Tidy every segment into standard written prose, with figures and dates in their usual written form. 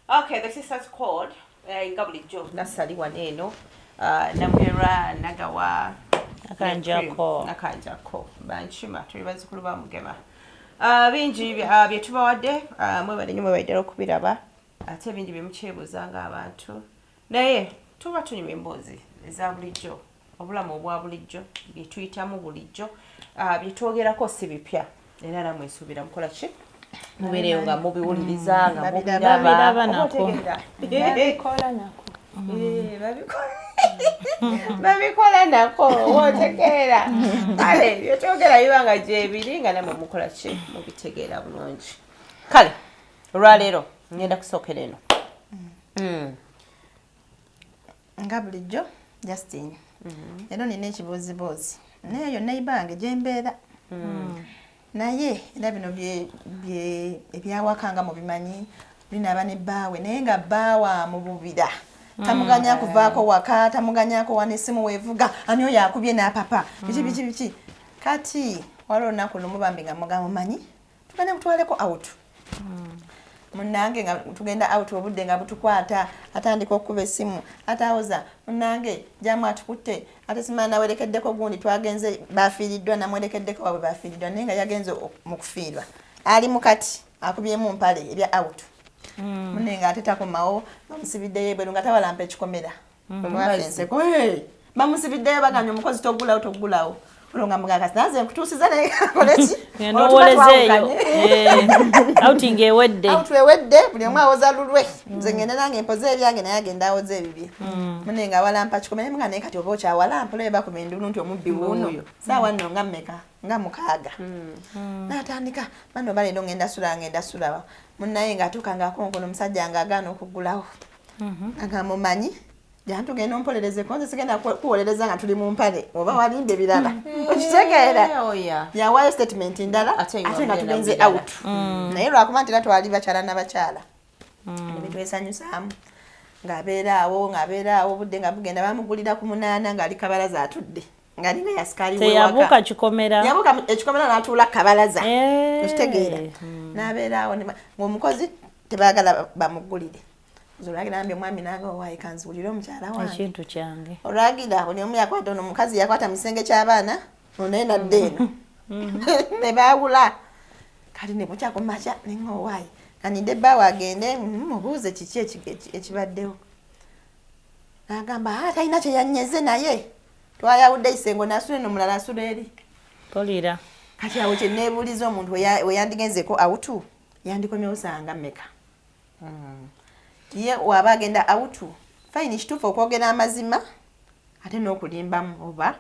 Okay, the Sisters Code, nga bulijjo nasali wano eno, Namwera Nagawa. Nakanjako. Nakanjako bankima, tuli bazzukulu ba Mugema. Bingi bye tubawadde, mwebale nnyo, mwebale ddala okubiraba, ate bingi bye mukyebuuza ng'abantu, naye tuba tunyuma emboozi eza bulijjo, obulamu obwa bulijjo, bye tuyitamu bulijjo, bye twogerako si bipya, era namwe nsuubira mukola ki, mubeereyo nga mubiwuliriza, nga Babiraba. mubiraba. Babiraba Oba nako. otegeera? Babikola nako. Eh, babikola nako, otegeera? Kale byetwogera biba nga gyebiri, nga namwe mukola ki, mubitegeera bulungi. Kale olwaleero ngenda kusookera eno. Nga bulijjo Justin, era nina ekibuuziboozi, naye eyo neighbour yange gyembeera naye, era bino ebyawaka nga mubimanyi, linaaba ne bbaawe, naye nga bbaawe amububira, tamuganya kuvaako waka, tamuganyako wana essimu weevuga, ani oyo akubye n'apapa, biki biki biki. Kati waliwo olunaku lumu bambi nga mugamba, omanyi tugenda kutwaleko out munnange, nga tugenda out, obudde nga butukwata, atandika okukuba essimu, atawoza munnange jamu atukutte, ate simala nawerekeddeko gundi, twagenze bafiiriddwa, namwerekeddeko wabwe bafiiriddwa, naye nga yagenze mu kufiirwa ali mukati akubyemu mpale ebya out. Munne nga ate takomawo, bamusibiddeyo ebweru nga tawalampa ekikomera. Enseko bamusibiddeyo, bagambye omukozi toggulawo, toggulawo. Olwo nga mugamba kati nanze nkutuusiza, naye akoleki? Genda owolezeeyo. Outing ewedde. Out ewedde, buli omu awoza lulwe. Nze ngende nange mpoze ebyange, naye agenda awoza ebibye. Mune nga awalampa kikomera, naye muga naye kati oba okyawalampa, olaba bakuba endulu nti omubbi wuuno. Saawa nno nga mmeka? Nga 6. N'atandika bano baleero, ngenda sula, ngenda sulawa munnaye, ng'atuuka ng'akonkona, omusajja ng'agaana okuggulawo, agamba omanyi jantugenda ompolerezeko, nze sigenda kuwolereza nga tuli mu mpale, oba walimba ebirala, okitegeera? Oh, yeah. Yawaayo statement ndala. Ate nga ate nga mugenda tugenze mu birala. out, naye lwakuba nti era twali bakyala n'abakyala nebitwesanyusaamu, ng'abeera awo, ng'abeera awo, obudde nga bugenda, bamugulira ku 8, ng'ali kabalaza atudde, ng'alinga yasikaali. Teyabuuka kikomera. Yabuuka ekikomera n'atuula kabalaza. Eh. Okitegeera? N'abeera awo ng'omukozi tebaagala bamugulire. Nze olwagira mbi omwami nange owaayi kanziwulire omukyala wange ekintu kyange. Olwagira buli omu yakwata, ono omukazi yakwata mu kisenge ky'abaana, ono nadda eno, ne baawula. Kati ne bukya ku makya, nenga owaayi kaninde ebbaawe agende, mubuuze kiki ekibaddewo. N'agamba, "Ah, talina kye yanyeze, naye twayawudde isengo, nasula eno, omulala asula eri." Polira. Kati awo kye neebuuliza, omuntu we yandigenzeko out yandikomyewo sanga mmeka? Ye waba agenda out, fine, kituufu okwogera amazima ate n'okulimbamu oba?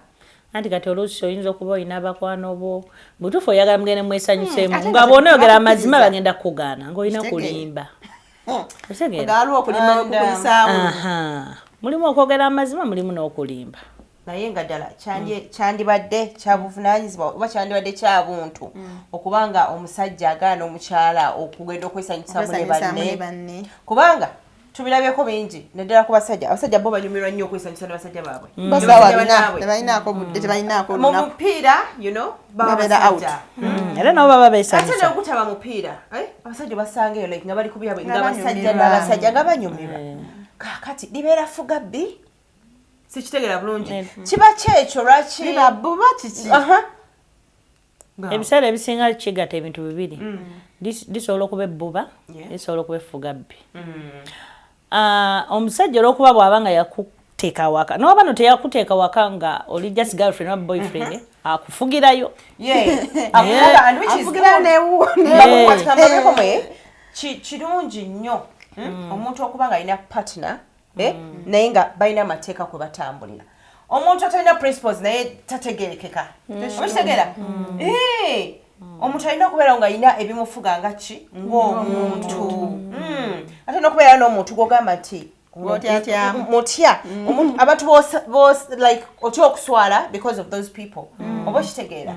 Anti kati oluusi oyinza okuba olina abakwano bo, butuufu oyagala mugende mwesanyuseemu, Ate nga nga bw'onoyogera amazima tebakukkiriza. bagenda kukugaana ng'olina Kitegeere. kulimba. Otegeera? Waliwo okulimba And, wekukuyisaawo. Aha. Mulimu okwogera amazima, mulimu n'okulimba. Naye nga ddala kyandibadde kyabuvunaanyizibwa oba kyandibadde kyabuntu okubanga omusajja agaana omukyala okugenda okwesanyusamu ne okwesanyusaamu ne banne? Banne. Kubanga tubirabyeko bingi, naddala ku basajja. Abasajja bo banyumirwa nnyo okwesanyusa ne basajja baabwe. Basaawa Ne basajja 4 bannaabwe. Tebalinaako budde, tebalinaako Mu lunaku. mupiira, baba Babeera basajja. Era nabo baba Ate besanyusa. nogutaba mupiira, eh? Abasajja basanga eyo like nga bali ku byabwe, Nga nga basajja banyumirwa. n'abasajja nga banyumirwa. Kaakati libeera fuga bbi, sikitegeera bulungi. Kiba kyekyo lwaki? Biba buba kiki? Aha. Ebiseera ebisinga kigatta ebintu bibiri. Lisobola okuba ebbuba, lisobola okuba effugabbi. Ah, omusajja olwokuba bw'aba nga yakuteeka waka, nowaba no teyakuteeka waka, nga oli just girlfriend oba boyfriend, akufugirayo. Yeah. Akufuga, and which is Afugirayo good. newuwo. Kambabeko mwe, kirungi nnyo, omuntu okuba nga alina partner, eh, naye nga balina amateeka kwe batambulira. Omuntu atalina principles naye tategerekeka, okitegeera? Eh, omuntu alina okubeera nga alina ebimufuga nga ki, ng'omuntu. Ate n'okubeera n'omuntu gwogamba nti Gw'otyatyamu. Mutya. Abantu like otya okuswala because of those people, oba okitegeera?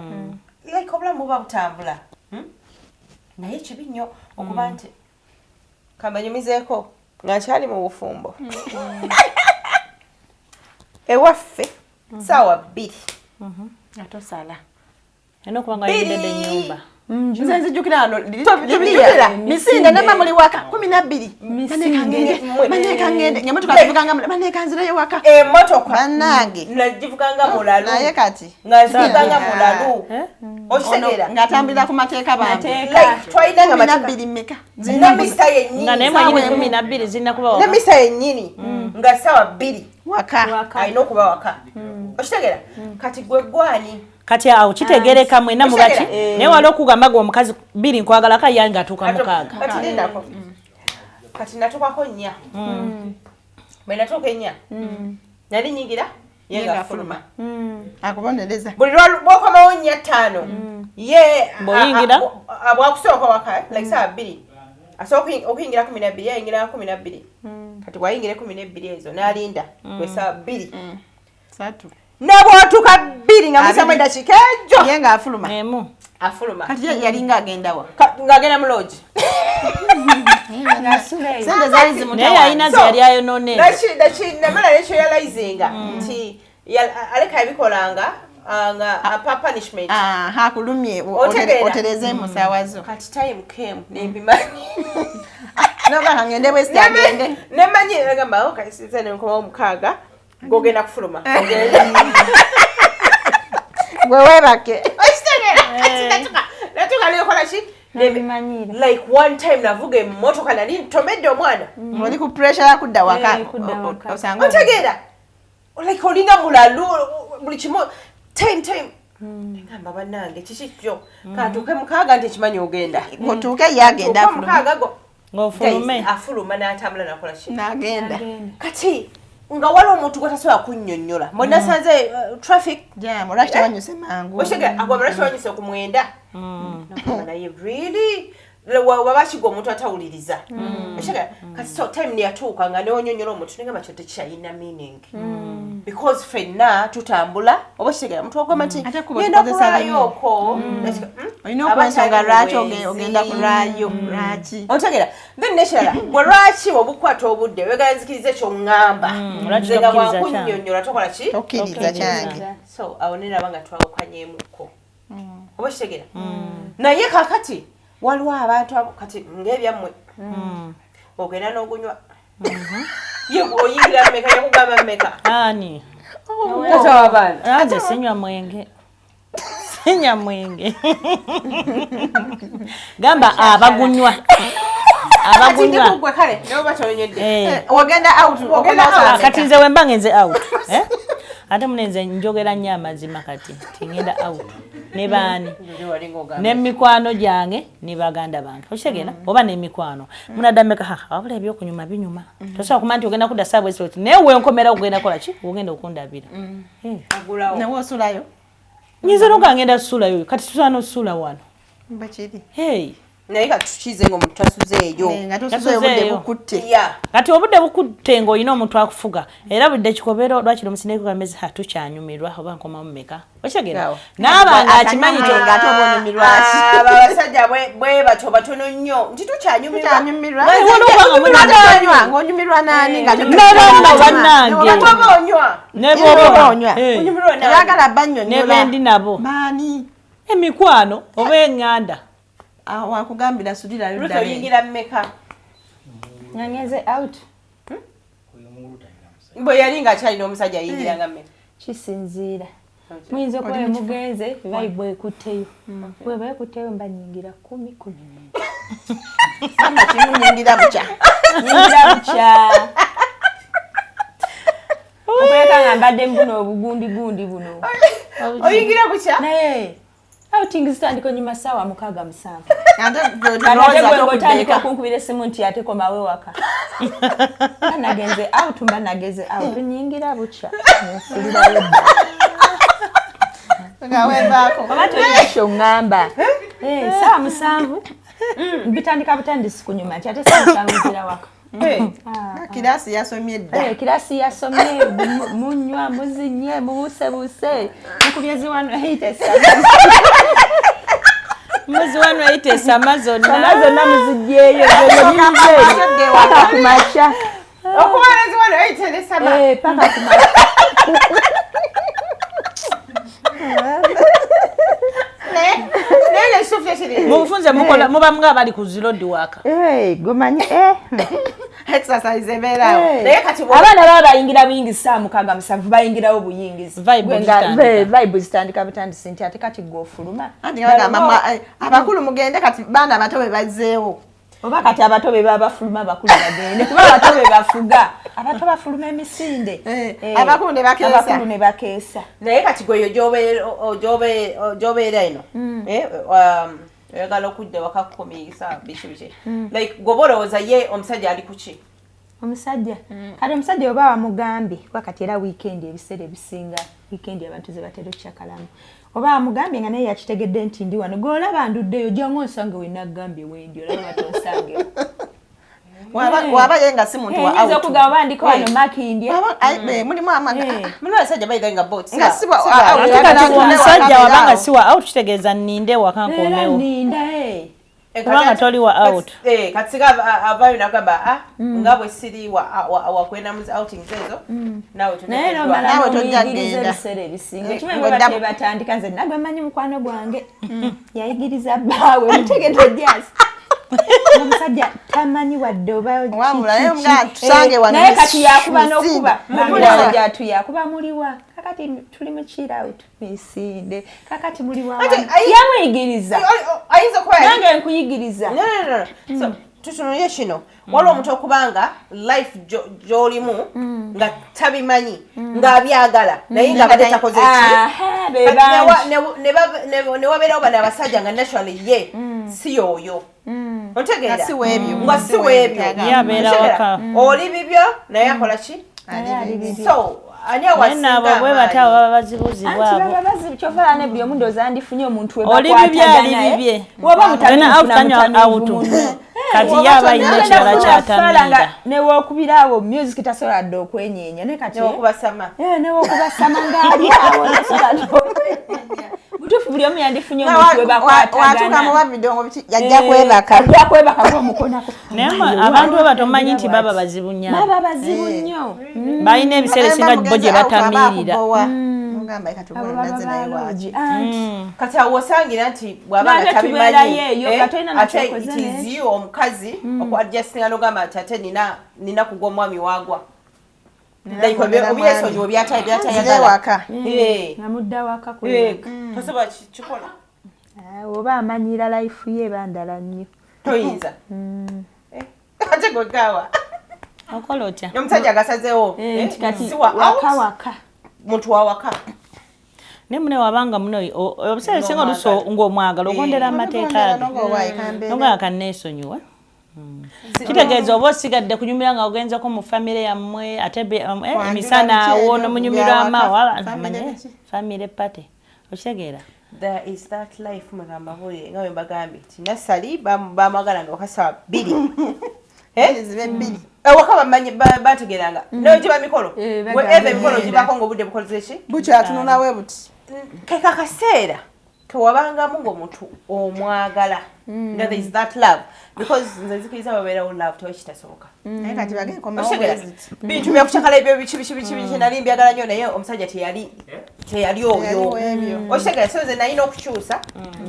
Like obulamu buba butambula, Naye kibi nnyo okuba nti kambanyumizeeko nga nkyali mu bufumbo ewaffe, saawa 2 Nga tosala. Alina okuba nga ayingidde ennyumba. Nze nzijukira wano Tubijjukira. Misinde nema muli waka 12. Maneka ngende ng'emmotoka zivuganga maneka nzireyo waka. Emmotoka Bannange. nagivuganga mulalu. Naye kati nga nzivuganga mulalu. Okitegeera? Ng'atambulira ku mateeka bambi. Like twalinanga Kumi na mateeka. bbiri mmeka? Ne misa yennyini. Nga naye mwenyini 12 zirina kuba Ne waka. misa yennyini nga ssaawa 2 Waka. Alina okuba waka. Okitegeera? Kati gwe gwani? Kati awo kitegereka mwenna mubaki. Okitegeera? Naye wali okugamba gwe omukazi 2 nkwagala ka yange atuuka 6. Kati lindako. Kati natuukako 4. Bwe natuuka 4. Nali nyingira ye nga afuluma. Akubonereza. Buli lwokomawo 4 5. Ye Bw'oyingira? Bw'akusooka waka like ssaawa 2. Asooka okuyingira 12, yayingira 12. Kati bw'ayingira 12 ezo n'alinda gwe ssaawa 2. 3. Ne bw'otuuka 2 nga musamu eddakiika ejo. Ye ng'afuluma. Emu. Afuluma. Kati ye yalinga agenda wa? Ng'agenda mu lodge. Sente zaali zimutawaanya. Naye yalina ze yali ayonoona ezo. Namala nekyerealizinga nti aleka yabikolanga nga apa punishment. Akulumye, Otegeera. otereze mu ssaawa zo. Kati time came nembimanyi. Noga ngende bwe sitagende. Nemanyi ngamba okay sinze nenkomawo 6 gogenda kufuluma. Gwe weebake. Okitegeera? Kati natuka nekola ki? Nabimanyira. Like one time navuga emmotoka nali ntomedde omwana. Oli ku pressure ya kudda waka. Kudda waka. Osanga Otegeera? Like olinga mulalu buli kimu time. Ngamba bannange kiki kyo? Katuuke 6 nti ekimanyi ogenda. Otuuke ye agenda Tuuke afulume. 6 go. Ng'ofulume. Guys, afuluma n'atambula n'akola ki? N'agenda. Kati nga waliwo omuntu gw'atasobola kunnyonnyola. Mwe nasanze traffic. Jam, lwaki tewanyuse mangu? Otegeera, agwa lwaki tewanyuse ku 9? Nagamba naye really? Waba kigwa omuntu atawuliriza. Otegeera, kati so time neyatuuka nga newonyonnyola omuntu negamba kyo tekyalina meaning. Because ffenna tutambula, oba kitegeera, omuntu ogamba nti Ate kuba ngenda tukozesa kulwayoko. Olina okuba ensonga lwaki ogenda kulwayo, lwaki? Otegeera, then nekirala, gwe lwaki obukwata obudde wegala nzikiriza ekyoŋŋamba? Lwaki Nze nga tokkiriza bwankunnyonnyola tokola ki? Tokkiriza kyange. So awo neraba nga twawukanyeemukko. Oba kitegeera? Naye kaakati waliwo abantu abo kati ng'ebyammwe. Ogenda n'ogunywa. Ye oyingira mmeka, yakugamba mmeka? Ani? Tata w'abaana. Nze sinywa mwenge. Sinywa mwenge. Gamba abagunywa. Abagunywa. Kati ndikugwe kale, nawe oba tonywedde. Ogenda out, Ogenda ogenda out. Kati nze wemba ngenze out. Ate munenze njogera nnyo amazima kati. Tingenda out. Ne baani? N'emikwano gyange ne baganda bange. Okitegeera? Oba n'emikwano. Munadda mmeka, ha, wabula ebyokunyuma binyuma. Tosobola kumanya nti ogenda kudda ssaawa bwezi oti, naye we nkomera okugenda kukola ki? Ogenda okundabira. Agulawo. Nawe osulayo? Nyinza n'okuba ngenda kusulayo. Kati tusobola n'okusula wano. Bwe kiri. Hey. Naye kati tukize ng'omuntu tasuzeeyo. Nga tosuzeeyo obudde Tasuzeeyo. bukutte. Kati obudde bukutte ng'olina omuntu akufuga. Era budde kikobero lwakiri omusindeko kamezi ha tukyanyumirwa oba nkomawo mmeka. Okitegeera? Awo. Naaba ng'akimanyi Akanywa nti nga ate oba onyumirwa ki? Abo abasajja bwe batyo batono nnyo nti tukyanyumirwa. Tukyanyumirwa. Nga nze Waliwo nga nga munywa. tonywa, ng'onyumirwa n'ani nga N'abaana bannange. Nga bw'oba onywa. Ne Bw'oba bw'oba onywa. Onyumirwa n'ani? Tebaagala bannyonnyola. Ne bendi nabo. Baani? Emikwano oba eŋŋanda. Awo wakugambira sulirayo Ruth ddala. oyingira mmeka? Nga ngenze out. Bwe yali ng'akyalina omusajja ayingiranga mmeka? Kisinziira. Muyinza okuba mugenze vibe ekutteyo. Bw'eba ekutteyo mba nnyingira 10, 11. Mama kimu nnyingira bukya. Nnyingira bukya. Okuleka nga mbadde mu buno obugundigundi buno. Oyingira bukya? Naye outing zitandika onyuma ssaawa 6 7. Ate gwe Kati ate tulowooza gwe ng'otandika tokudda okunkubira essimu nti ate komawo ewaka. Mba nagenze out, mba nageze out. Nnyingira bukya. Nsulirayo dda. eka. Nga weevaako. Oba tolina ky'oŋŋamba. Ssaawa 7. Bitandika butandisi kunyuma nti ate ssaawa 7 nzira waka. Kirasi yasomye dda. Kirasi yasomye, munywa, muzinye, mubuusebuuse. Mukubye zi 180 esama. Muzi 180 esama zonna. Sama zonna muzigyeyo, zonna paka ku makya. Okuba zi 180 esama. Paka ku makya. Naye ekituufu kiri Mubufunze mukola muba nga abali ku zero waka. Gomanyi Exercise ebeerawo. Naye kati Abaana baba bayingira buyingizi saa 6 7, bayingirawo buyingizi. Vibe Gwe nga- zitandika. Vibe zitandika butandisi nti ate kati gwe ofuluma. Anti nga bagamba abakulu mugende, kati baana bato be bazzeewo. Oba kati abato be baba bafuluma, abakulu bagende, kuba abato be bafuga, abato bafuluma emisinde. Abakulu ne bakeesa. Abakulu ne bakeesa. Naye kati gwe eyo gy'obeera eno, oyagala okudda waka kukomiyisa biki biki, like gwoba olowooza ye omusajja ali kuki? Omusajja kati, omusajja oba wamugambye, kuba kati era weekend, ebiseera ebisinga weekend abantu ze batera okukyakalamu, oba wamugambye nga naye yakitegedde nti ndi wano, gwolaba nduddeyo, jangu onsange wenagambye wendi, olaba batonsangewo. Waba ye nga si muntu wa Nyinza out. okugamba oba ndiko wano Makindye. Mulimu Mulimu abasajja bayira nga bo Nga si wa- Ate Oyagala kati ntuule omusajja waka wabanga abeeraawo. si wa out, kitegeeza nninde waka Era nkomewo. ninda eh. Kubanga toli wa out. Kati singa avaayo nagamba, ah, nga bwe siri wakwenda mu outings ezo, naawe Naye era toteekeddwa. omala Naawe tojja n'omuyigiriza kugenda. ebiseera ebisinga. Ekimanyi bwe batandika, nze nagwe manyi mukwano gwange yayigiriza bbaawe, mutegedde jasi, omusajja tamanyi wadde oba Wabula ki, naye ki, nga ki. tusange wano Naye kati yakuba misinde. n'okuba Muliwa. omusajja atu yakuba muliwa, kakati tuli mu chill out misinde, kakati muliwa. Ate, Yamuyigiriza. Ayinza okuba Nange nkuyigiriza. No, no, no, no. So tutunulye kino, waliwo omuntu okubanga life gy'olimu nga tabimanyi, ng'abyagala, naye nga abadde takoze ki. Aha, be Kati bangi. Ne wabeerawo bano abasajja nga naturally ye si yoyo, otegeera? Nga si weebyo. Nga si weebyo. Ye abeera Otegeera? waka. Oli bibyo naye akola ki? Naye ali bibyo. So ani Naye awasinga naabo bwe bati abo amaanyi? baba bazibuzibu Anti abo. baba bazibu, kyova ne buli omu ndowooza andifunye omuntu we Oli bibye, ali bakwatagana, eh. bibye. Woba Wena out tanywa mutamiivu out. muno. Kati ye aba alina ekirala kyatamiira. Newokubira awo music tasobola dde okwenyeenya, naye kati Newokubasama. Newokubasama ngaali awo tasobola dde okwenyeenya. Butuufu buli omu yandifunye omuntu we Watuuka mu bakwatagana. babidongo biki, yajja kwebaka. Ajja kwebaka gwomukonako. Naye abantu bwe batomanyi nti baba bazibu nnyo. Baba bazibu nnyo. Balina ebiseera ebisinga bo gye batamiirira. Mugamba kati Abo obona baba naze naye waaki. baloogi anti. Kati awo osangira nti bw'aba nga N'ate tabimanyi, tubeerayo eyo, nga tolina ate nakyokoze it is n'ekyo. you omukazi okuadjustinga n'ogamba nti ate nina kugwa omwami waagwa. Like kugenda obyesonyiwa mwami. byatayagala. Nzire waka. Nga mudda waka Tosobola kikola. Oba amanyira life ye bandala nnyo. Toyinza. Ate gwe gaawa Okola otya? omusajja agasazeewo, Nti kati si wa waka out, waka. muntu wa waka. Naye mune wabanga muno ebiseera ebisinga oluusi ng'omwagala ogondera amateeka ge, nogamba kanneesonyiwe. Kitegeeza oba osigadde kunyumira nga ogenzeko mu famire yammwe, ate Kwanjula emisana biki awo ebyo nomunyumirwa byawaka, amawo famire biki? Famire party, okitegeera? There is that life mugamba buli nga bwe mbagambye nti nasali bamwagala nga waka 2:00. Eh? Zibe 2. Ewaka bamanyi bategeeranga nogiba mikolo. Bagamba Gwe eva emikolo ngenda. gibako ngaobudde bukoze ki? Bukyatunula buti. Keka kaseera kewabangamu ngaomuntu omwagala, nga there is that love, because nze nzikiriza babeerawo love, tewa kitasoboka. Naye kati bagenkomawo Okitegeera? bweziti. Bintu byakukyakala ebyo biki biki biki biki, nali mbyagala nnyo, naye omusajja teyali oyo. Teyali w'ebyo. Okitegeera? So nze nalina okukyusa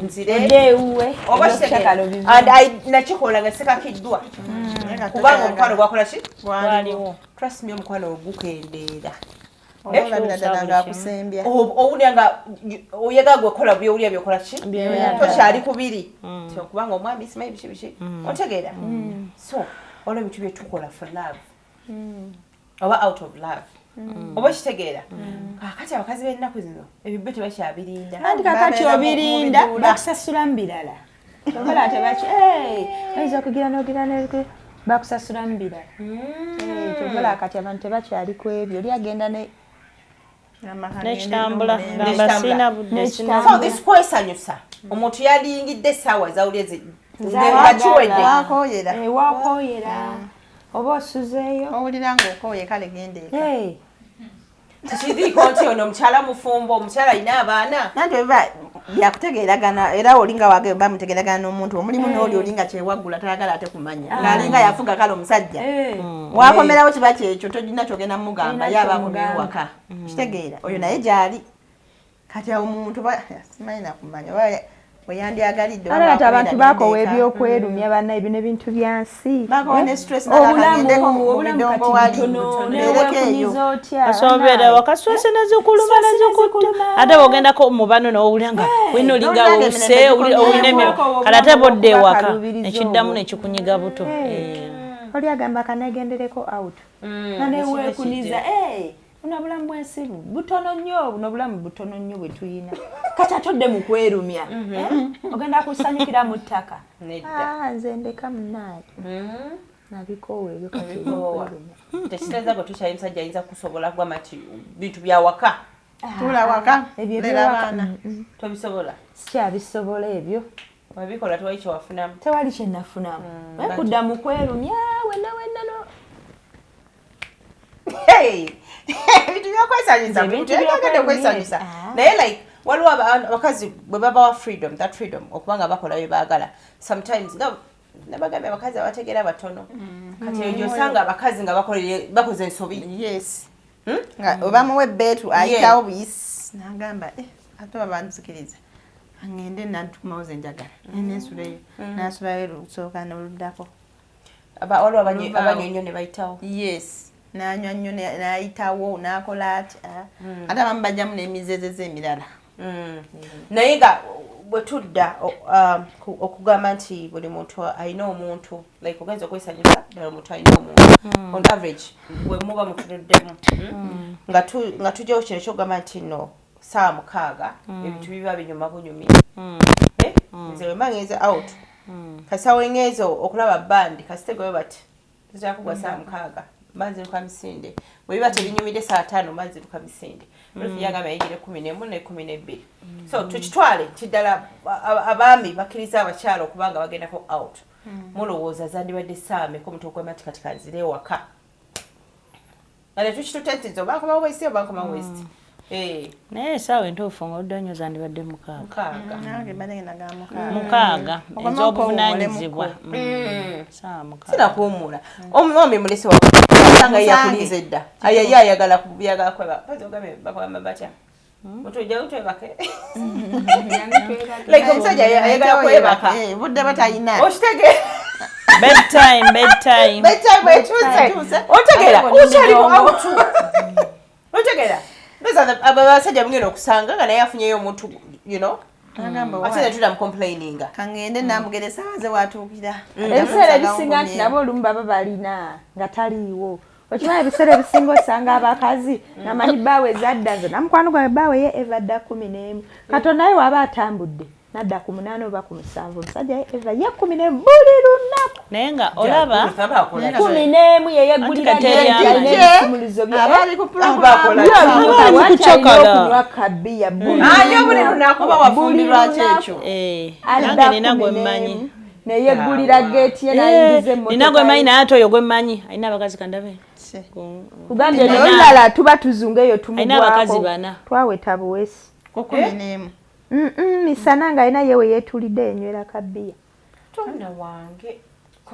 nzire Odde ewuwe. Oba Ebyokukyakala kitegeera? obive. And nakikola nga sikakiddwa, kubanga omukwano gwakola ki? Waliwo. Trust me, omukwano gukendeera. Olabira ddala ng'akusembya. Owulira nga oyagala gwekola byowulira byokola ki, Byoyagala. tokyali kubiri. So, kubanga omwami simanyi biki biki, otegeera? So waliwo ebintu byetukola for love oba out of love, oba okitegeera? Kakati abakazi b'ennaku zino ebibbe tebakyabirinda. Anti kakati Babeera mu obirinda biduula. bakusasula mu birala. Okola tebaki oyinza okugira n'ogira bakusasula mu birala. Kyokola kati abantu tebakyali ku ebyo, oli agenda ne N'ekitambula gamba N'ekitambula. sirina budde sina. So this kwesanyusa, omuntu yalingidde essaawa zawulire Zaayagala. nga kiwedde. Wakooyera. Wakoyera oba osuzeeyo. Owulira ng'okooye, kale genda eka. Tekiriiko nti ono omukyala mufumbo, omukyala alina abaana. Nanti biba byakutegeeragana, era olinga wage bamutegeeragana n'omuntu omulimu n'oli olinga kyewaggula tayagala ate kumanya, ng'alinga yafuga kale omusajja. Wakomerawo kiba kyekyo, tolina kyogenda mugamba. Tolina Ye aba akomyewo kyomugamba. waka, kitegeera oyo naye gyali kati awo omuntu simanyi nakumanya oba Weyandyagalidde. Ate kati abantu bakowa ebyokwerumya banna, bino ebintu bya nsi. Bakowa ne stress. Obulamu, obulamu kati butono, newekuniza otya? Asobeera waka, stress nezikuluma, nezikutta, ate bwogendako mu bano nowulira nga wena olinga owuse, olina emirimu kale, ate bodde ewaka nekiddamu nekikunyiga buto. Oli agamba kanegendereko out nga newekuniza. Buno obulamu bwensi butono nnyo, buno obulamu butono nnyo bwe tuyina. Kati atodde mu kwerumya, ogenda kusanyukira mu ttaka? Nedda. Ah, nze ndeka munaaye, nabikoowa ebyo kati. Nabikoowa. Ebyokwelumya. Tekitegeeza gwe tukyali musajja ayinza kusobola kugamba nti bintu byawaka. Tuula waka, Ebyo lera ebyewaka, abaana. Tobisobola. Sikyabisobola ebyo. Wabikola, tewali kyewafunamu. Tewali kyenafunamu. Kudda mu kwerumya wenna wenna no. Hey! Ebintu byokwesanyusa. Ebintu Ebintu byagedde byokwesanyusa. okwesanyusa. Naye like waliwo abakazi bwe babawa freedom, that freedom okuba nga bakola bye baagala, sometimes nga nabagambye abakazi abategeera batono. Kati eyo gyosanga abakazi nga bakoze ensobi. Yes, nga obamuwa ebbeetu, ayitawo buyisi nagamba, "Eh, ate oba banzikiriza aŋŋende nantukumawo ze njagala, nensuleyo." Nasulayo olusooka n'oluddako. Waliwo Oluvaawo. abanywa ennyo ne bayitawo. Yes, nanywa nnyo n'ayitawo n'akola ati, ah. Ate abamu bajjamu n'emizezeze emirala. Naye nga bwe tudda okugamba nti buli muntu alina omuntu, like ogenza okwesanyusa ddala omuntu alina omuntu, on average bwe muba mutunuddemu, nga tujjawo kino ekyokugamba nti no 6:00 ebintu biba binyuma bunyumi. Eh? Nze wemba ngenze out, kasawo engenze okulaba bandi, kasitegoyo bati tuzira kugwa 6:00, mba nziruka misinde. Bwe biba tebinyumidde 5:00, mba nziruka misinde. Ruth yagambye ayingira 11 ne 12. So tukitwale nti ddala abaami bakkiriza abakyala okuba nga bagendako out. Mulowooza zandibadde ssaawa meka omuntu okugamba nti kati kanzire ewaka, nga tetukitutte nti nze oba nkomawo west oba nkomawo west? Eh, Naye esaawa entuufu nga odda nnyo zandibadde 6. 6. Nange mbadde ngenda ga 6. 6. Okomawo Ez'obuvunanyizibwa. 6:00. Sinakuwummula, omwami mulese wasanga ye yakulinze dda. Aya, ye ayagala yagala kweba. Pazi ogambe bakugamba batya? Mutu jangu twebake. Like omusajja ayagala kwebaka. Eh, budde batalina. Okitegeera? Bedtime, bedtime. Bedtime etuuse. Etuuse. Otegeera? Ate bw'oli Okyali mu mudongo. out. Otegeera? Those are the abo abasajja mugenda okusanga nga naye afunyeyo omuntu, Agamba, ate netudda mu complaininga. Kaŋŋende namugera essaawa ze watuukira. Ebiseera ebisinga nti nabo olumu baba balina nga taliiwo. Okimanyi, ebiseera ebisinga osanga abakazi ngamanyi bbaawe zadda. Nze namukwano gwange bbaawe ye eva dda 11. Katonda ye waaba atambudde nadda ku 8 oba ku 7. Omusajja ye eva ye 11 buli lunaku. Naye nga olaba 11 yeyeggulira. Anti kati Alina ebisumuluzo bye. Abaali ku Abakola. Abali mu kucakala. Okunywa kabiya buli Ayo buli lunaku. Oba wafumbirwa kyekyo. Eh, adda nange nina kumi gwe mmanyi. n'emu, neyeggulira geeti ye nayingiza Eh, nina gwe mmanyi, naye ate oyo gwe mmanyi alina abakazi kandabe. Kugambye Nina- nolulala tuba tuzunga eyo. Alina abakazi Tumugwako bana. twaweta buwesi. Ku 11. Misana nga alina yewe yeetulidde enywera kabiya. Tonna wange.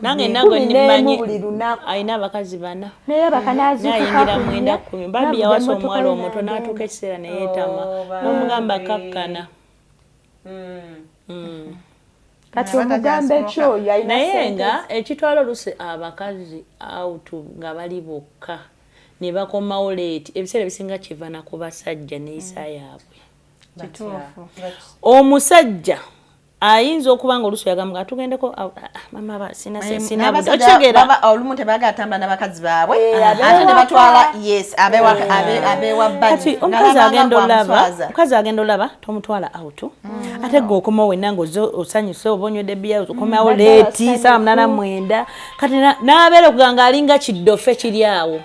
Nange nina gwe 11 mmanyi buli lunaku. alina abakazi bana. Naye abaka Naye ayingira 9, 10. Bambi yawasa omuwala omuto n'azuukuka. n'atuuka ekiseera neyeetama. Oh, bambi. N'omugamba kakkana. Kati omugambe ekyoyo alina Naye sente. nga ekitwala oluusi abakazi out nga bali bokka ne bakomawo late, ebiseera ebisinga kiva na ku basajja neeyisa yaabwe. Kituufu. Omusajja ayinza okuba nga oluusi oyagamba nga tugendeko, ah, ah, mama ba sina sina N'abasajja okitegeera? Olumu tebaagala tambula n'abakazi baabwe, Eh, ate ne ab'ewaka. batwala, yes, abewa Kati omukazi agenda olaba, omukazi agenda olaba tomutwala out, ate gwe okomawo wenna nga ozze osanyuse oba onywedde bbiya, okomawo Badde late 8:00, 9. Kati n'abeera okuga nga alinga kiddofe kiri awo,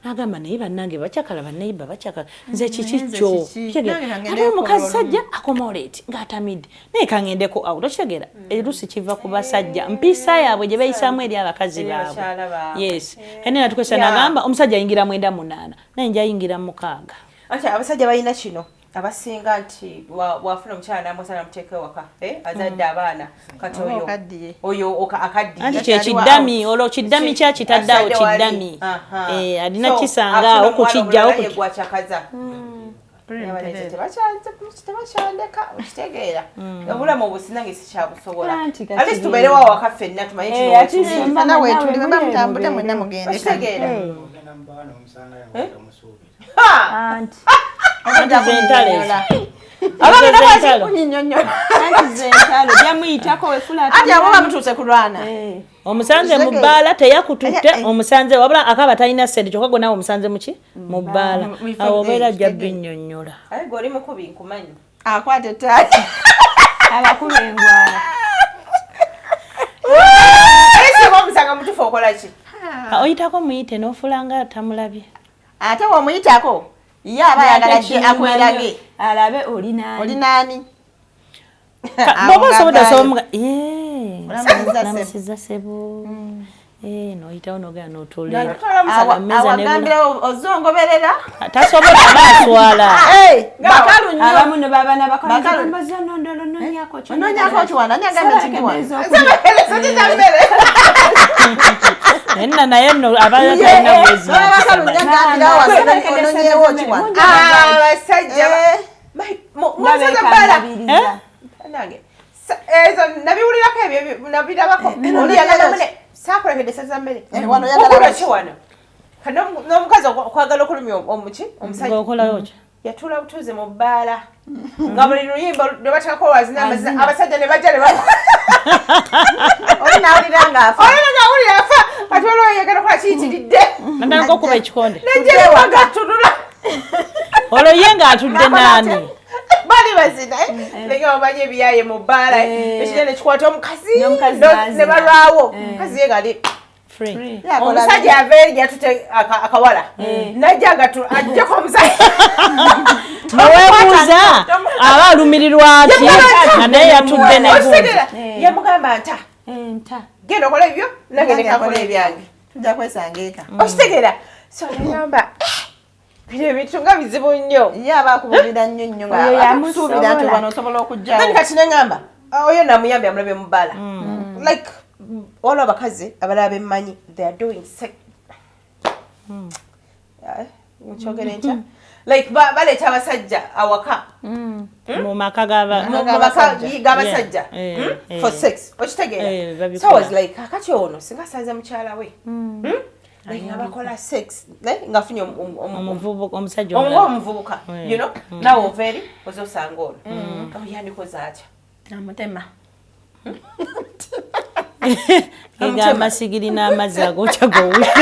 n'agamba naye bannange bakyakala, banneiba bakyakala, nze kiki Nze kyo? kiki? Kitegeera? Nange Ate kangendeko omukazi olumu. sajja akomawo late ng'atamidde, naye kangendeko out. Okitegeera? Oluusi kiva ku basajja, mpisa yaabwe gye beeyisaamu eri abakazi Eri baabwe. abakyala baabwe. Yes, ene natukwesa nagamba omusajja ayingira 9, 8, naye nja ayingira 6. Anti abasajja balina kino abasinga nti bwafuna omukyala namusa namuteeka ewaka, eh, azadde abaana, kati Oba oyo okaddiye. Oyo akaddiye. Anti kyekidami olwo, kiddami kyakitadde awo. Azadde wali. Kiddami. Aha. Eh, alina So, kisanga awo afuna omuwala kukijjawo. omulala ye gwakyakaza. Tebakyandeka, okitegeera? Obulamu obwo sinange sikyabusobola. At least tubeerewo awaka ffenna, tumanye kino. Fena weetuli, bwe mutambule mwenna mugende. Okitegeera? Anti Anti z'entalo ezo. Abagenda Z'entalo. kwaki? Kunyinyonnyola. Anti z'entalo jamuyitako wefula. Ati abo bamutuuse kulwana. Omusanze mu bbaala, teyakututte. Omusanze wabula akaba talina ssente, kyokka gwe naawe omusanze muki mu bbaala. Awo obeera ajja binnyonnyola. Aye gwe oli mukubi, nkumanyi. Akwata ettaali. Abakuba engwala. Naye singa omusanga mutufu, okola ki? Ah, oyitako muyite n'ofuula nga tamulabye. Ate womuyitako, ye aba ayagala gye akwerage. Alabe oli nani. Oli naani. Bw'oba osobodde, osobola. Olamusiza ssebo. Namusiza sebo. N'oyitawo n'ogenda n'otuula. Awagambirawo ozongoberera. Tasobola, aba aswala. Bakalu nnyo. Abamu ne baba Bakalu. nabakolaononyako. Onoonyako kiwana, ani agambye nti ndi wano? Sente Naye nna, naye nno abaala talina bwezi. Baba bakalu nnyo, agambirawo ononyeewo kiwana. Abasajja mwasaza bbala nange ezo nabiwulirako, ebyo nabirabako. Oli yagamba mune saakulekedde sente mmere. Wano oyagala Okola ki? ki wano? Kati n'omukazi okwagala okulumya omuki omusajja Ng'okolawo ki? Yatuula butuuzi mu bbaala nga buli luyimba lwe bateekako wazina abasajja ne bajja ne ba Oli nawulira ng'afa. Olina ng'awulira afa. Kati waliwo yagala okukola kiyitiridde. Natandika okuba ekikonde. Nejja ewagattulula. Olwo ye ng'atudde naani? Bali bazina, naye nga bamanyi ebiyaye mu bbaala, ekinene kikwata omukazi. N'omukazi ne n'azina. balwawo, omukazi ye ngali Free. Omusajja ava eri gyatute akawala najja ajjako omusajja. Neweebuuza aba alumirirwa ki nga naye yatudde ne gundi. Okitegeera? Yamugamba nta Enta. Genda okola ebyo, nange nekakola ebyange. Tujja kwesanga eka. Okitegeera? So nagamba, bino ebintu nga bizibu nnyo. Ye aba akubulira nnyo nnyo nga Oyo akusuubira nti yamusobola. wano osobola okugjawo. Then kati neŋŋamba, oyo namuyambye amulabye mu bbaala. Like waliwo abakazi abalala bemmanyi, they are doing sex, nkyogere ntya, like baleeta abasajja awaka. Mu maka gaba Mu maka g'abasajja. Yeah. For sex, okitegeera? Babikola. So I was like, kakati ono singa asanze mukyala we, Like nga bakola sex, ng'afunye Omuvubuka, omusajja omuba omulala. omuvubuka, naawe ova eri oza osanga ono. Oh, yandikoze atya? Amutema. Ega amasigiri n'amazzi agokya gowulira.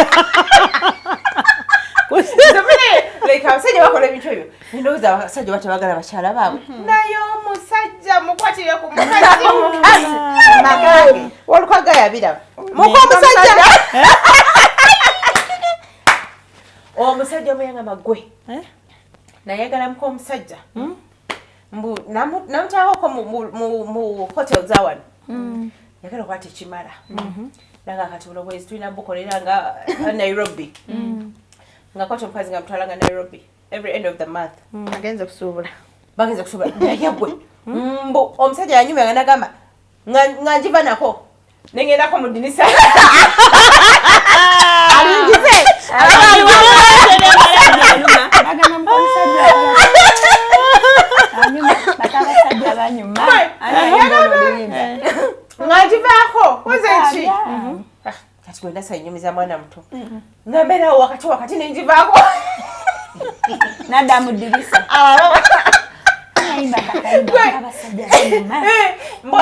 Like abasajja bakola ebintu ebyo, ndowooza abasajja batabagala bakyala baabwe, naye omusajja mukwatire ku mukazi Makange. Walukaga yabiraba muka omusajja, omusajja omuyangamba gwe nayagala muka omusajja mbu namutwalako mu hotel zawano, yagala okwata ekimala nanga kati buno bwezi tulina bukolera nga Nairobi, nga kwata omukazi nga mutwala nga Nairobi every end of the month. Agenze kusuubula. Bagenze kusobola, naye gwe mbu omusajja yanyumya nga nagamba nga njiva nako nengendako mu dinisa alingize. Bagamba omusajja anyuma, bakabasajja banyuma. Nga njivaako koze ki? Ah, kati gwe ndasa mwana muto nga mbeerawo wakati wakati nenjivaako. Nadda mu ddirisa. Ayimba kakayimba abasajja banyuma. Mbu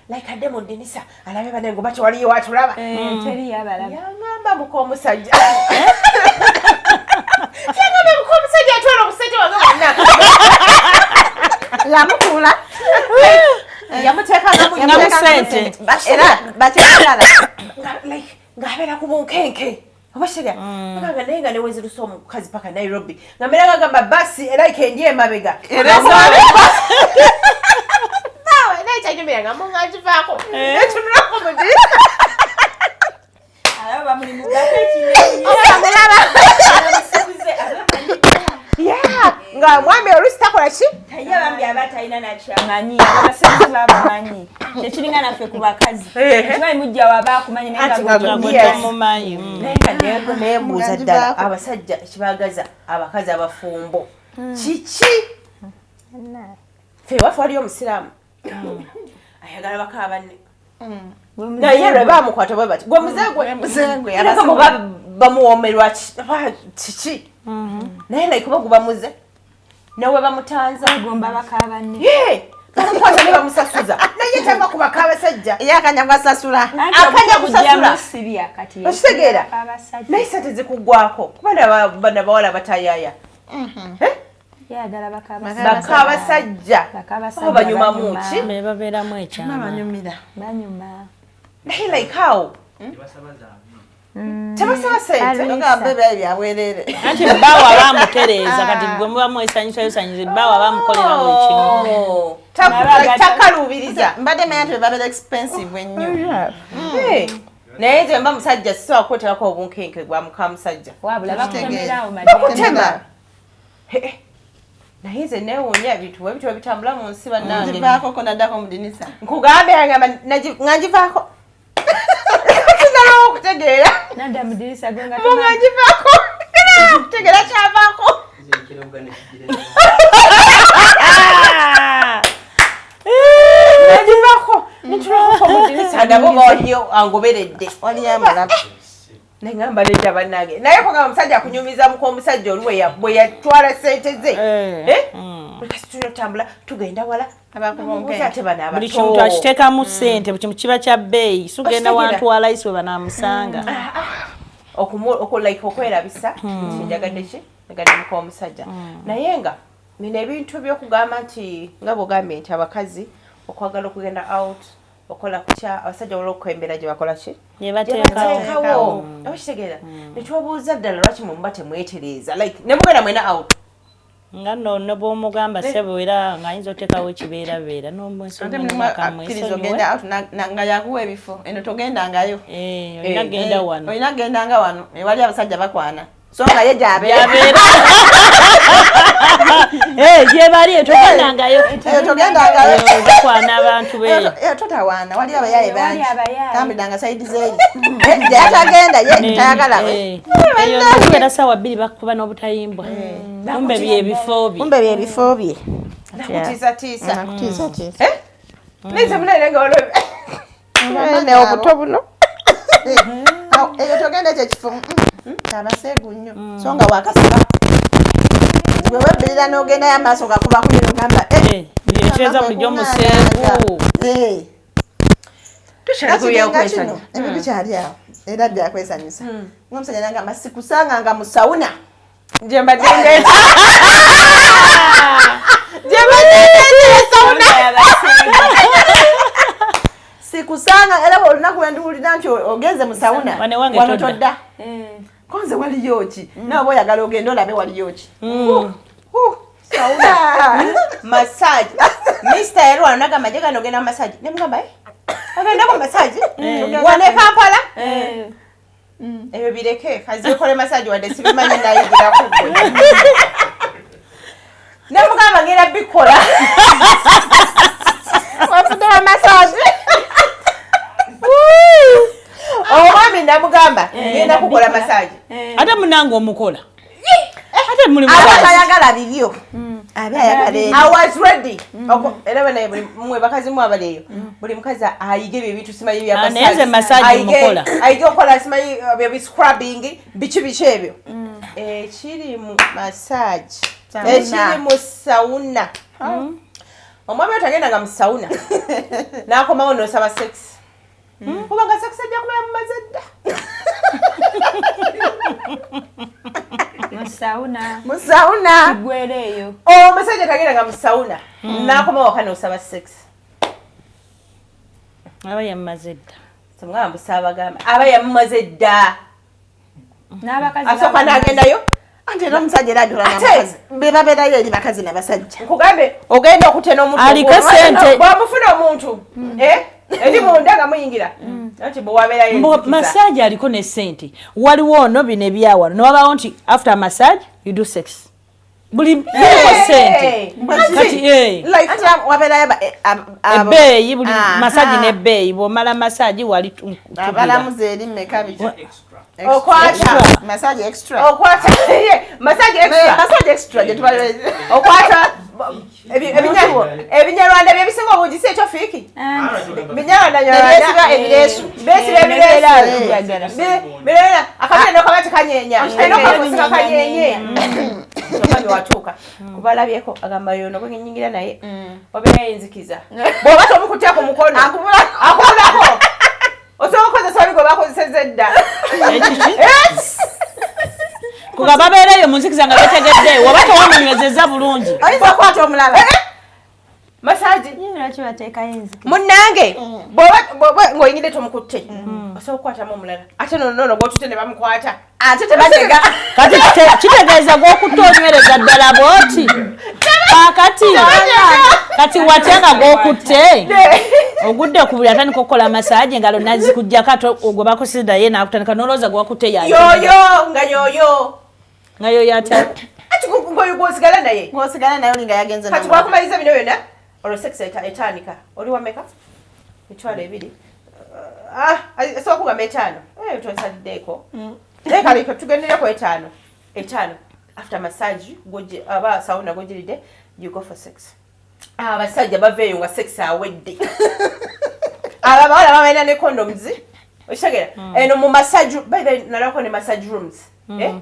like adde mu ddinisa alabe banange oba tewaliyo watulaba. Teri yabalaba. Yangamba muka omusajja, yangamba muka omusajja atwala obusente wange bwonna. Yamukuula. Yamuteekangamu Nga mu ssente. Era bakyagala. Like ng'abeera ku bunkenke oba kirya nga, naye nga newezirusa omukazi paka Nairobi, nga mbeera ngagamba basi era like ndi emabega. Naawe naye kyanyumira nga mungankivaako netunulako mu dirisa. Alaba bamuli mu gaka ekinene. Amulaba. Abasikuze abamanyi. Yeah, nga mwami olusi takola ki. Ye bambi aba talina nakyamanyi, abasekuze babamanyi. Tekiringa naffe ku bakazi. Kimanyi mujja waba akumanyi naye Anti nga nga gwe gwe- Gwe tomumanyi. Naye nga neebuuza ddala Muganjivaako. abasajja ekibagaza abakazi abafumbo. Kiki ffe ewaffe waliyo omusiraamu ayagala baka banne, naye lwe bamukwata bwe bati, gwe muzeegwe bamuwoomerwa kiki, naye like oba guba muze newe bamutanza. Gomba baka banne. Bamukwata ne bamusasuza, naye tava ku baka abasajja. Ye akanya gwasasula. Akanya kusasula. Musibya kati. Okitegeera? Abasajja. Naye sente zikuggwako kuba bana bawala batayaya. Yagala baka abasajja. Baka abasajja. Baka abasajja. Oba banyumamu Banyuma. ki? Be babeeramu ekyama. Banyumira. Banyuma. Naye like how tebasaba sente. Ogamba ebyayi byabwerere. Anti bbaawe abamutereeza, kati gwe muba mwesanyusayo sanyusa, bbaawe abamukolera buli kimu. Oh. Takaluubiriza. Mbadde manya nti bebabeera expensive ennyo. Hey. Naye nze mba musajja, sisobola kweterako obunkenke bwa muka musajja. Wabula bakutemerawo. Bakutema. Eh, eh. Naye nze neewuunya ebintu bwe bityo bitambula mu nsi, bannange. Nzivaako ko naddako mu dinisa. Nkugambe, agamba nga ngivaako, sinalawo okutegeera. Nadda mu dirisa gwe nga Mu nga ngivaako, sinalawo okutegeera kyavaako. Nagivaako nitulako mu dirisa, ndaba oba waliyo angoberedde. Waliyo amulaba. Neŋamba nedda, bannange, naye kogamba omusajja akunyumiza muka omusajja oli bwe yatwala sente ze. Eh, Eh? Leka tulina otambula, tugenda wala. Abakuba. Ate bano Buli abato. kintu akiteekamu ssente, buli kintu kiba kya bbeeyi, sugenda Okitegeera? wantwala isi we banaamusanga. Like okwerabisa nti njagadde ki, njagadde muka omusajja. Naye nga bino ebintu byokugamba nti nga bwogambye nti abakazi okwagala okugenda out, okola kutya, abasajja olwokuba embeera gye bakola ki, Gye bateekawo. gyebateekawo, oba kitegeera, netwebuuza ddala lwaki mwe muba temwetereeza, like nemugenda mwena out. Nga nno ne bw'omugamba ssebo, era ng'ayinza oteekawo ekibeerabeera. Ate mulimu akkiriza ogenda out nga yakuwa ebifo, eno togendangayo. Olina genda wano. Olina gendanga wano ewali abasajja bakwana, so nga ye gyabeera. Gyabeera. Eh, gye bali togendangayo. Eyo togendangayo. Eh, bakwana abantu be. Eyo totawaana, wali abayaaye Wali bangi. abayaaye. Tambuliranga side zeeyi gyatagenda ye tayagala. Eh, eyo ntubeera 2:00 bakuba n'obutayimbwa, kumbe byebifo bye. Kumbe byebifo bye. Nakutiisatiisa. Nakutiisatiisa. Nze munene nga waliwo ne obuto buno. Awo, eyo togenda, ekyo ekifo abaseegu nnyo, so nga wakasiba gwe webbirira n'ogendayo, amaaso gakuba kunyira, ogamba Eh, ekitegeeza bulijjo museegu. Nga kino ebyo bikyali awo, era byakwesanyusa. Ngaomusajja nagamba sikusanga nga mu sauna. Gye mbadde ndeeta, gye mbadde ndeetera sauna. Sikusanga, era olunaku lwendiwulira nti ogenze mu sauna, Wano ewange wano todda. todda. Konze waliyo ki? Nawe oba oyagala ogende olabe waliyo ki. Massage, Mr yali wano nagamba njagala ogenda massage, nemugamba, "Eh, agendako massage wano e Kampala?" Ebyo bireke, kazikole massage wadde sibimanyi, nayigirako gwe. Nemugamba ngenda bikola. Wafudde wa massage. Omwami namugamba ngenda kukola massage. Ate munange omukola, ate muli Aba mukazi. tayagala bibyo, abe ayagala eri. I was ready. Era banaye, buli mwe bakazi mu abali eyo, buli mukazi ayige ebyo ebintu, simanyi bya Ah, naye nze massage mukola. Ayige okukola, simanyi bya scrubbing, biki biki ebyo. Ekiri mu massage, Sauna. ekiri mu sauna, omwami oyo tagendanga mu sauna n'akomawo n'osaba sex, kubanga sex ajja kubeera mumaze dda. Mu sauna. Mu sauna. Gwereeyo. Omusajja tagendanga mu sauna n'akomawo waka n'osaba sex. Aba yammaze dda. Temugamba busaabagamba, aba yamumaze dda. N'abakazi Asooka n'agendayo. Anti era omusajja era ajola Ate- n'abakazi be babeerayo eri, bakazi nabasajja. Nkugambe, ogenda okutya n'omuntu. Aliko sente. Bwamufuna omuntu, eh, eri munda nga muyingira, anti bwe wabeerayo enzikiza. Massage aliko ne sente, waliwo ono bino ebyawano newabawo nti after massage you do sex, buli biriko sente. Hey! Kati eh, Like, Anti wabeerayo ebbeeyi buli Aha. massage n'ebbeeyi, bw'omala massage wali Abalamuzi eri mmeka, biki. Okwata massage extra. Okwata massage extra. Massage extra gye tubali okwata ebinyarwanda byebisinga obungi, si ekyo fiiki binyarwanda. Beesiba ebireesu. Beesiba ebireesu birera akabira nokaba tekanyenya enokamusika kanyenye. Kyokka watuuka kubalabyeko agamba yono gwenyingira naye obeera yinzikiza bw'oba tomukutte ku mukono akubulako, osobola okukozesa oli gwe bakozeseza edda. Kuga babeereyo mu nzikiza nga betegedde, waba tewamunywezezza bulungi. Oyinza okukwata omulala. Massage. Lwaki bateekayo enzikiriza? Munnange, bw'oba ng'oyingidde tomukutte, osobola okukwatamu omulala, ate nono gwotutte ne bamukwata. Ate tebanyega. Kati kitegeeza gw'okutta onywereza ddala bw'oti kaakati kati watya nga gw'okutte ogudde ku buli atandika okukola massage, engalo nazikuggyako, ate gwe bakusida ye n'akutandika n'olowooza gwe wakutte yoyo nga yoyo. Nga yoyo atya? Ati ngoyo gwosigala naye. Ng'osigala naye oli nga yagenze. Kati bwakumaliza bino byonna, olwo sex etandika. Oli wameka? 20,000. Ah, asobola kugamba 5. Eh, tonsaliddeeko, naye kale tugendereko 5, 5. After massage goje aba sauna gojiridde, you go for sex. Abasajja baveeyo nga sex awedde. Abo abawala babalina ne condoms, okitegeera? Eno mu massage, by the way, nalako ne massage rooms, eh?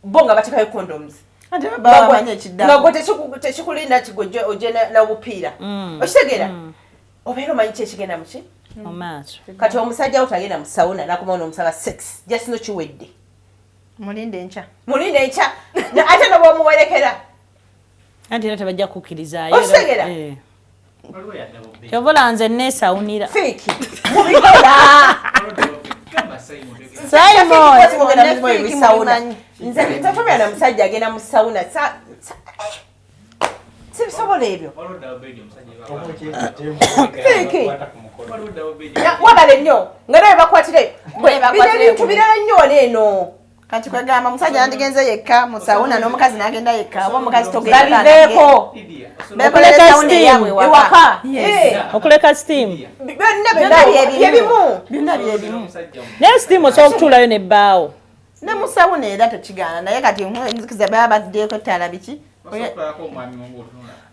Bo nga batekayo condoms. Ate baba bamanyi ekiddako. Nga gwe tekikulinda nti gwe ojje n'obupiira, okitegeera? Obeera omanyi ki ekigenda muki mu maaso. Kati omusajja wo tagenda mu sauna nakomawo n'omusaba sex, just no kiwedde. Mulinde enkya. Mulinde enkya. Ate noba omuwerekera. Anti era tebajja kukkirizaayo. Okitegeera? Eh. Kyova olaba nze neesawunira. Fiiki mubikola. Simon. Fiiki Sauna. mubimanyi. Nze totomera na musajja agenda mu sauna. Eh, sibisobola ebyo. Fiiki. Wabale nnyo nga nawe bakwatire. Bakwatireyo. Bino ebintu birala nnyo wano eno. Kati kwegamba omusajja yandigenze yekka mu sauna n'omukazi n'agenda yekka, oba omukazi togenda? Babiveeko. Bekolera Okuleka sauna steam. eyaabwe ewaka. Ewaka. Eh, Okuleka steam. Byonna. Byonna byebimu. Byebimu. Byonna byebimu. Naye steam osobola okutuulayo nebbaawo. Ne mu sauna era tekigaana, naye kati nzikiza baba baddeeko ettaala biki.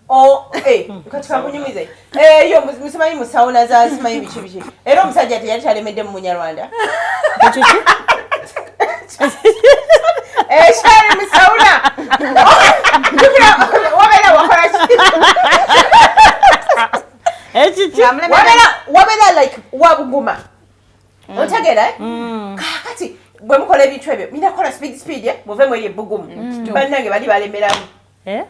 Oh, eh, kati kakunyumize eyo musimanyi mu sauna za simanyi biki biki, era omusajja teyali talemedde mu Munyarwanda. Ekiki? Ekyali mu sauna. Jjukira, wabeera wakola ki? Ekiki? Wabeera like wabuguma, otegeera, eh? Kaakati bwe mukola ebintu ebyo mina kukola speed speed, eh? Muve mu eri ebbugumu, bannange bali balemeramu. Eh?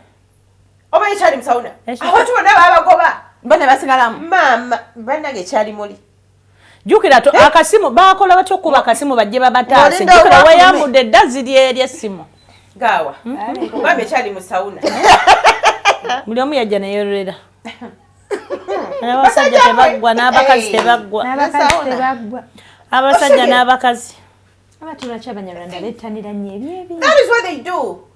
Oba ekyali mu sauna. Ekyali. Abantu bonna babagoba. Bo ne basigalamu. Maama, bannange, ekyali muli. Jjukira to akasimu bakola batya okuba akasimu bajje babataase? Ng'olinda Jjukira obwafulume. weyambudde edda ziri eri essimu. Gaawa ogambye ekyali mu sauna. Buli omu yajja neyerolera. Abasajja tebaggwa n'abakazi tebaggwa. N'abakazi Sauna. tebaggwa. Abasajja Osege. n'abakazi. Abantu lwaki Abanyarwanda bettanira nnyo ebyebi? That is what they do.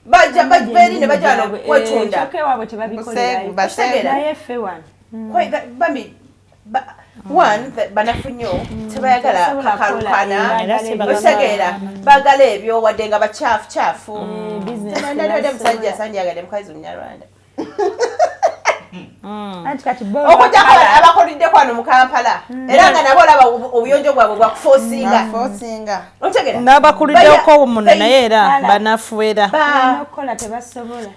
Bajja bava eri ne bajja wano kwetunda. Kyokka ewaabwe tebabikolerayo. Buseegu, baseegu. Naye ffe wano Bambi one banafu nnyo, tebayagala Tebasobola kakalukana. kukola. Era si bagala. Okitegeera? Baagala ebyo wadde nga bakyafu kyafu. Business Nandibadde tebasobola. musajja sandyagadde mukazi Munyarwanda. Anti kati bo Okujjako abakoleddeko wano mu Kampala, era nga nabo olaba obuyonjo bwabwe bwakufoosinga. Bafosinga. Otegeera? N'abakuliddeko muno naye era Bala. banafu era. N'okukola tebasobola.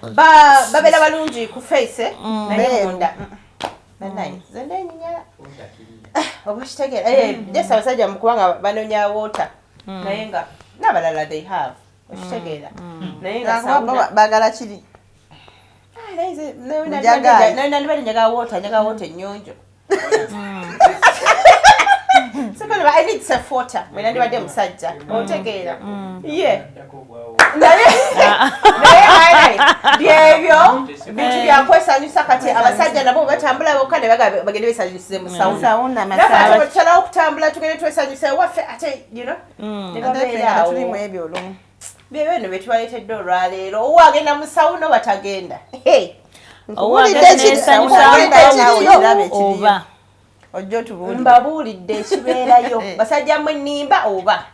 Babeera balungi ku face, naye Beeru. munda banaye nze nenyinyala, oba okitegeera? Eh, just abasajja mukubanga banonya water, naye nga n'abalala they have, okitegeera? Naye nga sauna Bagala kiri. Ah, naye Njagala. nandibadde njagala water, njagala water ennyonjo. Second, I need safe water. Mwe nandibadde musajja, otegeera? Ye naye byebyo bintu byakwesanyusa. Kati abasajja nabo batambula bokka ne bagamba bagende besanyusize mu sauna. Sauna. Naffe ate Massage. bwe tusalawo okutambula tugende twesanyuse ewaffe, ate ne Ate ffe babeera nga awo. tetulimu ebyo olumu. Byebyo bino bye tubaleetedde olwaleero. Owa agenda mu sauna oba tagenda? Hey! Nkubuulidde Owa ekiriyo. oba Ojja otubuulire. Mbabuulidde ekibeerayo. Basajja mmwe, nnimba oba?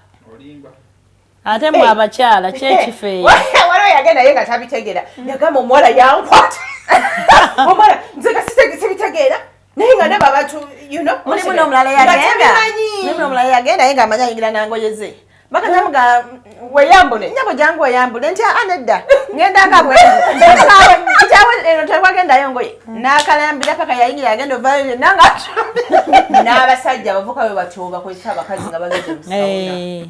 Ate mwe abakyala kyekifo eyo. Waliwo yagenda ye nga tabitegeera, yagamba omuwala yankwata, omuwala nze nga sibitegeera, naye nga ndaba abantu, you know, Mulimu n'omulala nga yagenda. tabimanyi. Mulimu n'omulala yagenda, naye ng'amanyi ayingira nangoye ze. Bakatamuga weyambule. Nyabo, jangu oyambule, nti a nedda, ngenda nga bwe nkyawe eno tewagendayo ngoye, n'akalambira paka yayingira, yagenda ovayo yonna nga N'abasajja abavuka bwe batyo bakozesa abakazi nga bagenze mu sauna.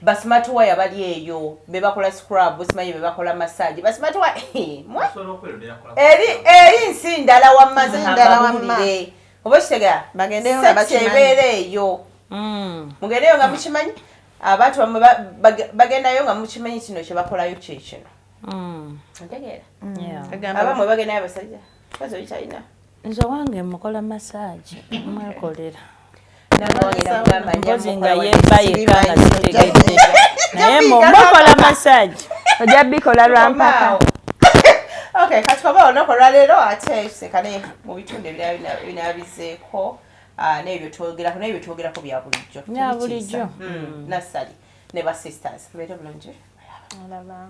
Ba smart wire bali eyo, be bakola scrub, simanyi be bakola massage, ba smart wire mwe. Osobola okwerondera kola. Eri nsi ndala wamma, nze Nsi ndala wamma. kambabuulire, oba kitegera Bagendeyo nga sex bakimanyi. ebeera eyo. Mugendeyo nga mukimanyi, abantu bamwe bagendayo nga mukimanyi kino kyebakolayo kyekino. Ntegeera. Abamwe bagendayo, abasajja kazi okyalina. Nze owange mukola massage, mwekolera. Mpozi Mpozi nga yebba yekka nga sitegedde, naye mukola massage. Ojja bikola lwampaka. Okay, kati oba olunaku olwaleero ate tusekane mu bitundu ebirala binaabizeeko n'ebyo twogerako bya bulijjo. Bya bulijjo. Nassali ne ba sisters, mubeere bulungi. Alaba.